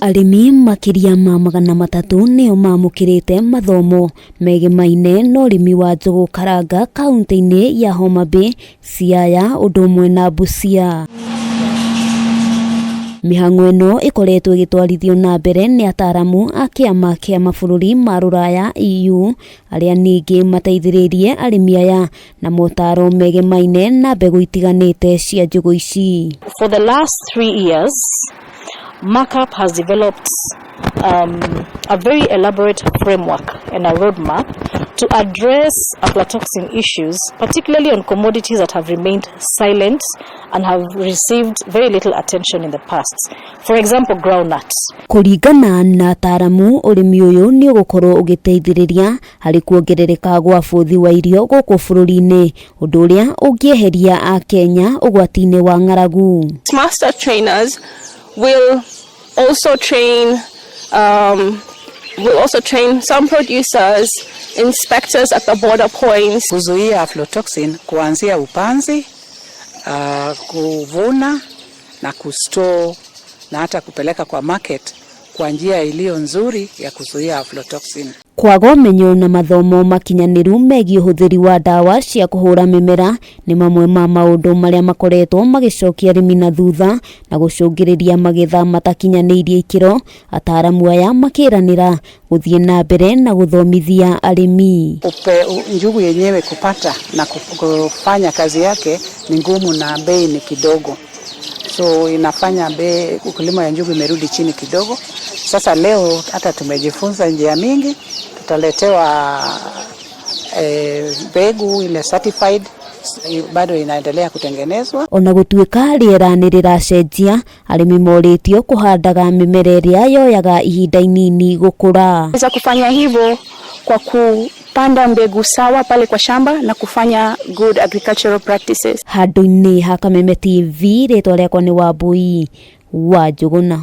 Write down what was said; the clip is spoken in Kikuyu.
Arĩmi makĩria ma 300 nĩo mamũkĩrĩte mathomo megemaine na ũrĩmi wa njũgũ karanga kaunti-inĩ ya Homa Bay, Siaya ũndũ ũmwe na Busia. Mĩhang'o ĩno ĩkoretwo ĩgĩtwarithio na mbere nĩ ataramu a kĩama kĩa mabũrũri ma rũraya EU arĩa ningĩ mateithĩrĩirie arĩmi aya na motaro megemaine na mbegũ itiganĩte cia njũgũ ici. For the last 3 years, markup has developed a very elaborate framework and a roadmap to address aflatoxin issues, particularly on commodities that have remained silent and have received very little attention in the past. For example, groundnuts. Kũringana na ataramu, ũrĩmi ũyũ nĩ ũgũkorwo ũgĩteithĩrĩria harĩ kuongerereka gwa bũthi wa irio gũkũ bũrũri-inĩ, ũndũ ũrĩa ũngĩeheria Akenya ũgwati-inĩ wa ng'aragu. Master trainers will also train some producers, inspectors at the border points. Kuzuia aflatoxin kuanzia upanzi, kuvuna na kustore na hata kupeleka kwa market kwa njia iliyo nzuri ya kuzuia aflatoxin. Kwaga ũmenyo na mathomo makinyanĩru megiĩ ũhũthĩri wa ndawa cia kũhũra mĩmera nĩ mamwe ma maũndũ marĩa makoretwo magĩcokia arĩmi na thutha na gũcũngĩrĩria magetha matakinyanĩirie ikĩro. Ataramu aya makĩranĩra gũthiĩ na mbere na gũthomithia arĩmi. Njugu yenyewe kupata na kufanya kazi yake ni ngumu na bei ni kidogo, so inafanya bei ukulima ya njugu imerudi chini kidogo. Sasa leo hata tumejifunza njia mingi, tutaletewa mbegu ile certified bado inaendelea kutengenezwa. Ona gũtuĩka rĩera nĩ rĩracenjia, arĩmi morĩtio kũhandaga mĩmera ĩrĩa yoyaga ihinda inini gũkũra. Weza kufanya hivyo kwa kupanda mbegu sawa pale kwa shamba na kufanya good agricultural practices. Handũ-inĩ ha Kameme TV, rĩtwa rĩakwa nĩ Wambui wa Njũgũna.